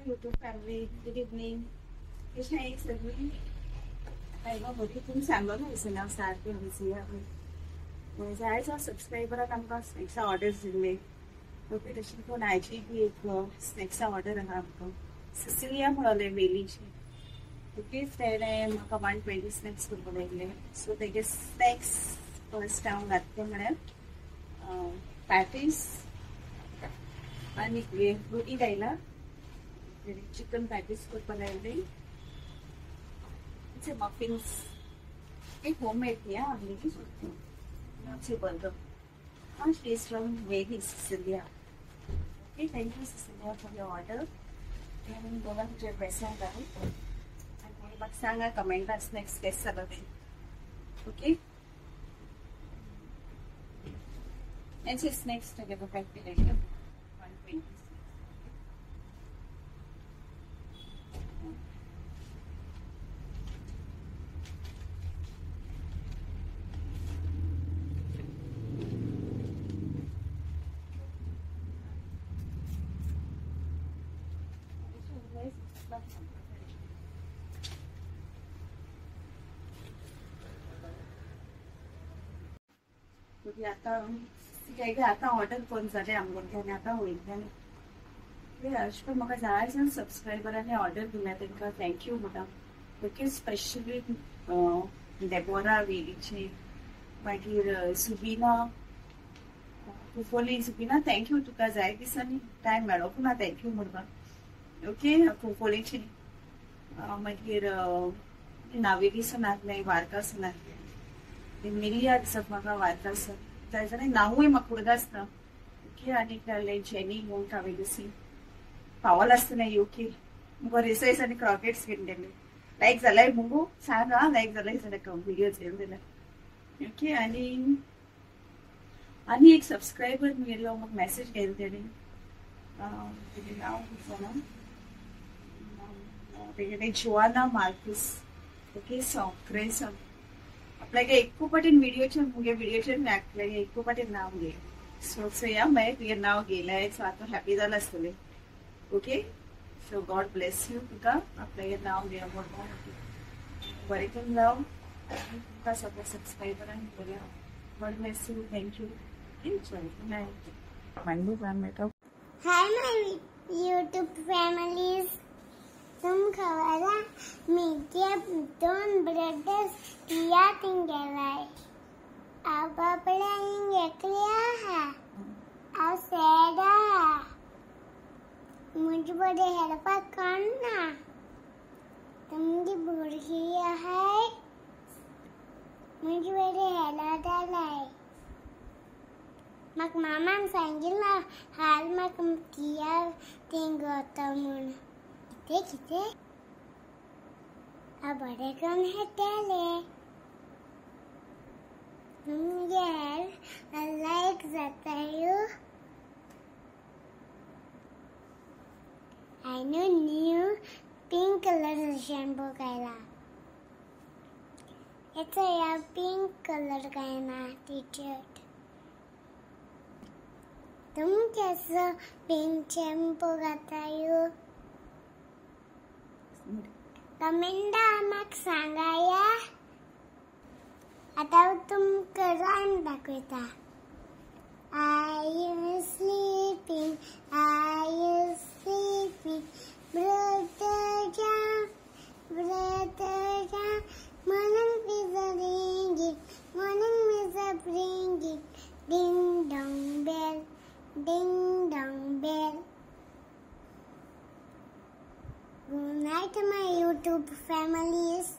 YouTube family, good evening. कशें आहाय सगळीं? हांवें बरी तुमी सांगलो दिसना हांव सारकें बिजी आहा. जाय जावन सबस्क्रायबराक आमकां स्नॅक्सा ऑर्डर्स दिल्ले. ओके, तशें करून आयची बी एक स्नॅक्सा ऑर्डर आहा आमकां. सिसिलिया म्हणलें वेलीची. ओके, तेणें म्हाका 120 स्नॅक्स करपाक लायिल्ले. सो तेगे स्नॅक्स फर्स्ट हांव घातलें म्हळ्यार पॅटीस आनी रोटी लायला, चिकन पॅटीस करपाक लायिल्ले, मफिन्स एक होम मेड न्ही आमगे burger. She is from Veli, Cecilia. Okay, thank you Cecilia for your order. दोगां तुजे बेसांग घाल आनी म्हाका सांगा कमेंटान स्नॅक्स केस जाला ते. ओके, हेचे स्नॅक्स तुगे पॅक केले 120. आतां आतां ऑर्डर करून जालें आमगेलें आतां वयतलें. अशें करून म्हाका जाय जाण सबस्क्रायबरांनी ऑर्डर दिल्या तांकां thank you म्हणटा. ओके, स्पेशली डेबोरा वेलीची, मागीर सुबिना कुंकोली. सुबिना thank you, तुका जाय दिसांनी टायम मेळोंक ना thank you म्हणपाक. ओके, कुंकोलीची, मागीर नावेलीसून आसलें, वार्कासून आसलें, मिलिया दिसत म्हाका वार्कासून जाय जाल्यार नांवूय म्हाका उडगा आसता. ओके, आनी जालें जेनी म्हूण कावेलीसी पावल आसतना युके मुगो रिसर्च आनी क्रॉकेट्स घेतलेले. लायक जाल्यार मुगो सांग आं, लायक जाल्यार जाल्यार व्हिडियो चेयल जाल्यार. ओके, आनी आनी एक सबस्क्रायबर मेळ्ळो म्हाका मॅसेज केलो तेणें, तेजें नांव जाणा, तेगेलें जुआना मार्कस. ओके, सॉक्रेस आपल्यागे एकू पाटीन व्हिडिओचेर मुगे व्हिडिओचेर आपल्यागे एकू पाटीन नांव घे. सो सो या मागीर तुगे नांव घेयलें, सो आतां हॅपी जालां आसतलें. Okay, so God bless you तुका आपल्यागे नांव घेया म्हणून. बरें करून जावं तुमकां सगळ्या सबस्क्रायबरांक बरें. God bless you, thank you. Good night. Hi my YouTube families, तुम खबर मीडिया दोन ब्रदर्स टिया तिंगेलाय. हांव बाबड्या हिंग एकली आहा, हांव सॅड आहा, म्हजे बरें हेल्पाक कोण ना. तुमची भुरगीं आहाय, म्हजे बरें हेल्प जालाय. म्हाका मामान सांगिल्लां हाल म्हाका टिया थिंग वता म्हूण. कितें कितें हांव बरें करून हेडटालें. तुमगे लायक जातायो. हांवें न्यू पिंक कलर शॅम्पू काडला. हेचो ह्या पिंक कलर काय ना टी-शर्ट. तुम केसो पिंक शॅम्पू घातायो? कमेंटा म्हाका सांगाया. आतां तुमकां रायम दाखयता. Are you sleeping? Are you sleeping? Brother John, Brother John, morning is a ringing, morning is a ringing, ding dong bell, ding dong bell. Good night, my YouTube families.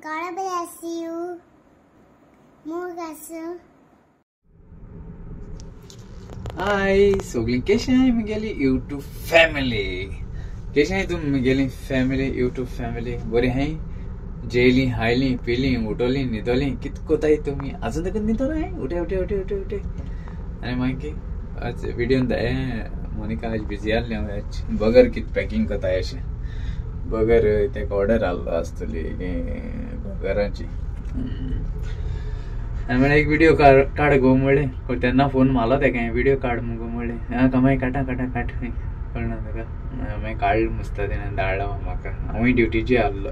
God bless you. Mugasu. हाय सगळीं, कशें आहाय मुगेली YouTube family? कशें आहाय तुमी मुगेली family, YouTube family? बरी आहाय? जेयली, highly, पिली, उठोली, न्हिदोली? कित कोताय तुमी? आजून तक न्हिदोलो हाय? उठे उठे उठे उठे उठे. आनी मागीर आज व्हिडियोन मोनिका आज बिजी आहलें हांव. आज बगर कित पॅकिंग कोताय अशें, बगर तेका ऑर्डर आहलो आसतली बगराची. आनी म्हणलें एक व्हिडियो काड गो म्हणलें, तेन्ना फोन मारलो तेका, व्हिडियो काड मुगो म्हणलें. आं कमाय काडटा काडटा काड. कळना तुका मागीर काडलो मुस्ता तेणें धाडला म्हाका हांवूय ड्युटीचेर आहलो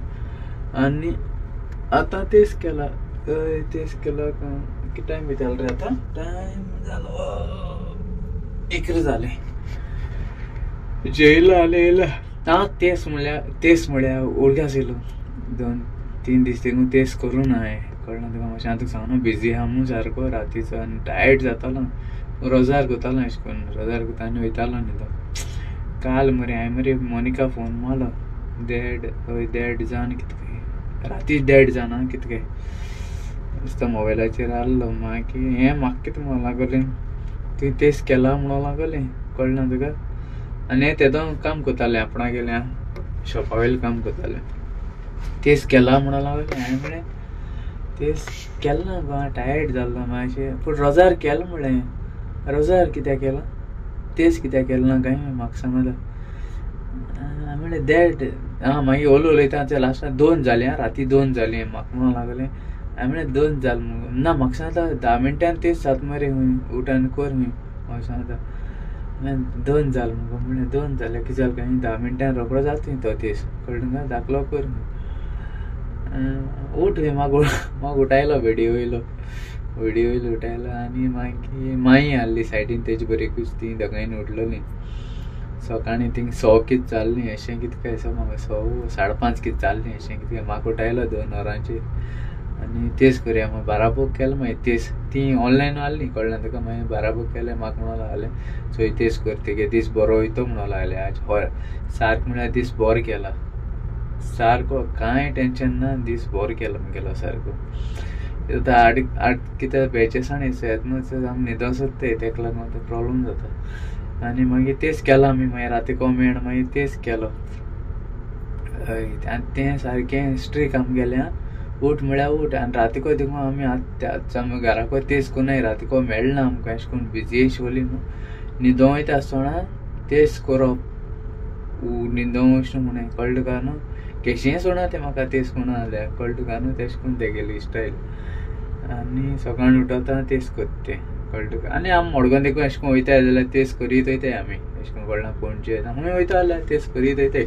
आनी आतां तेच केला तेच केला कितें टायम बी जालो रे आतां टायम जालो 1 जालें जेयला आनी येयला आं तेच म्हणल्यार उडगास येयलो 2-3 दीस देखून तेच करूं ना हांवें कळना तुका मातशें हांव तुका सांगना बिजी आहा म्हूण सारको रातीचो आनी टायर्ड जातालो रोजार करतालो अशें करून रोजार करता आनी वयतालो न्ही तो काल मरे हांवें मरे मोनिका फोन मारलो 1:30 जावन कितें राती 1:30 जावन कितें दिसता मोबायलाचेर आहलो मागीर हें म्हाका कितें म्हणूंक लागलें तुवें तेच केलां म्हणूंक लागलें कळना तुका आनी हें तेदो काम करतालें आपणागेलें शॉपा वयलें काम करतालें तेच केलां म्हणूंक लागलें हांवें म्हणलें तेच केलें ना गो टायर्ड जाल्लो मातशें पूण रोजार केलें म्हणलें रोजार कित्याक केलां तेच कित्याक केलें ना काय म्हाका सांगता हांवें म्हणलें 1:30 आं मागीर ओलो उलयता ते लास्टाक 2 जालीं आं राती 2 जालीं म्हाका म्हणूंक लागलें हांवें म्हणलें 2 जालें मुगो ना म्हाका सांगता 10 मिनटान तेच जाता मरे खंय उठ आनी कर खंय म्हाका सांगता 2 जालें मुगो म्हणलें 2 जालें कितें जालें काय 10 मिनटान रोकडो जाता तो तेस कळ्ळें तुका धाकलो कर उठ खंय म्हाका उठायलो बेडी वयलो उठायलो आनी मागीर माई आहली सायडीन तेजे बरेकूच ती दोगांयनी उठलोलीं सकाळीं थिंग 100 कितें जाल्लीं अशें कितें काय म्हाका 100 5:30 कितें जाल्लीं अशें कितें म्हाका उठायलो 2 वरांचेर आनी तेच करया मागीर बाराबोर केलें मागीर तेच ती ऑनलायन आहली कळना तुका मागीर बाराबोर केलें म्हाका म्हणूंक लागलें चोय तेच कर तेगे दीस बरो वयतो म्हणूंक लागलें आज हय सारको म्हळ्यार दीस बरो केला सारको कांय टेंशन ना दीस बरो केला मुगेलो सारको आतां 8 कितें बेचेसाण येत न्हू आमी न्हिदो सोदताय तेका लागून आतां प्रोब्लम जाता आनी मागीर तेच केलां आमी मागीर राती कोमेड मागीर तेच केलो हय आनी तें सारकें स्ट्रीक आमगेलें उठ म्हळ्यार उठ आनी रातीको देखून आमी आतां घराको तेच कोन्नाय रातीको मेळना आमकां अशें करून बिजी शिवली न्हू न्हिदों वयता आसतना तेच करप न्हिदों वचना म्हणून कळ्ळें तुका न्हू केशें सोडना तें म्हाका तेच कोणा जाल्यार कळ्ळें तुका न्हू तेश करून तेगेली स्टायल आनी सकाळीं उठता तेच करता तें कळ्ळें तुका आनी आमी मडगांव देखून अशें करून वयताय जाल्यार तेच करीत वयताय आमी अशें करून कळना पणजे आमी वयता जाल्यार तेच करीत वयताय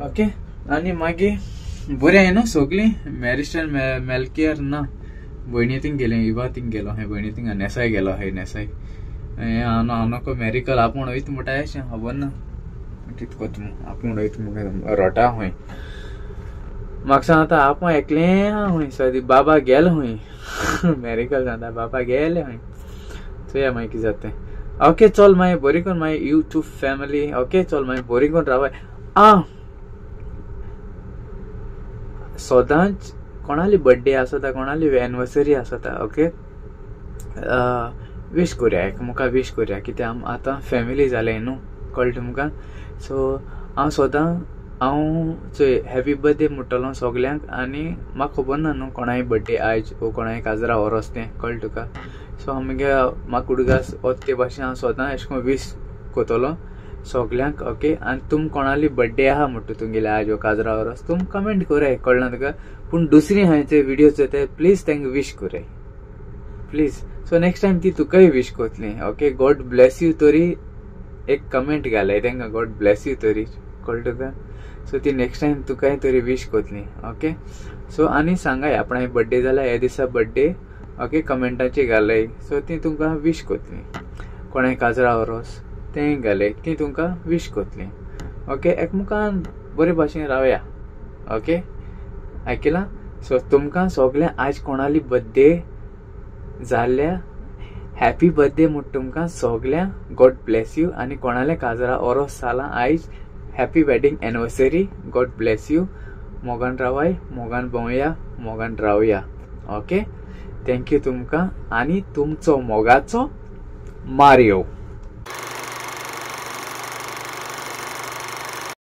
ओके आनी मागीर बरें आहाय न्हू सगळीं मॅरिस्टन मेलकेर ना भयणी थिंग गेलें इवा थिंग गेलो हांवें भयणी थिंग नेसाय गेलो हांवें नेसाय हें हांव मॅरिकल आपूण वयता म्हणटा अशें खबर ना कितें करता आपूण वयता मुगे रोटा खंय म्हाका सांगता आपूण एकलें आहा खंय सदी बाबा गेलो खंय मॅरिकल सांगता बाबा गेले खंय चोया मागीर कितें जाता तें ओके चल मागीर बरी करून मागीर यूट्यूब फॅमिली ओके चल मागीर बरी करून रावाय आं सदांच कोणाली बड्डे आसता कोणाली एनिवर्सरी आसता ओके वीश करुया एकमेका वीश करुया कित्याक आम आतां फॅमिली जालें न्हू कळ्ळें तुमकां सो हांव सदां हांव चोय हॅपी बर्थडे म्हणटलो सगल्यांक आनी म्हाका खबर ना न्हू कोणाय बड्डे आयज वो कोणाय काजरा ओरोस तें कळ्ळें तुका सो हांव मुगे म्हाका उडगास वता ते भाशेन हांव सदां अशें करून वीश करतलो सगल्यांक ओके आनी तुम कोणाली बड्डे आहा म्हणटा तुमगेले आज वो काजरा ओरोस तुम कमेंट कराय कळना तुका पूण दुसरी हांचे विडियोज जाता प्लीज तांकां वीश कराय प्लीज सो नेक्स्ट टायम ती तुकाय वीश करतली ओके गॉड ब्लेस you तरी एक कमेंट घालाय तांकां गॉड ब्लेस you तरी कळ्ळें तुका सो ती नेक्स्ट टायम तुकाय तरी वीश करतली ओके सो आनी सांगाय आपणाय बड्डे जाल्यार ह्या दिसा बड्डे ओके कमेंटाचेर घालाय सो ती तुमकां वीश करतली कोणाय काजरा ओरोस तें घालय ती तुमकां वीश करतली ओके एकमेकान बरे भाशेन रावया ओके आयकलां सो तुमकां सगळें आयज कोणाली बड्डे जाल्या हॅपी बर्थडे म्हूण तुमकां सगळ्यांक गॉड ब्लेस you आनी कोणाले काजरा ओरोस जालां आयज happy wedding anniversary God bless you मोगान रावाय मोगान भोंवया मोगान रावया ओके thank you तुमकां आनी तुमचो मोगाचो मारियो।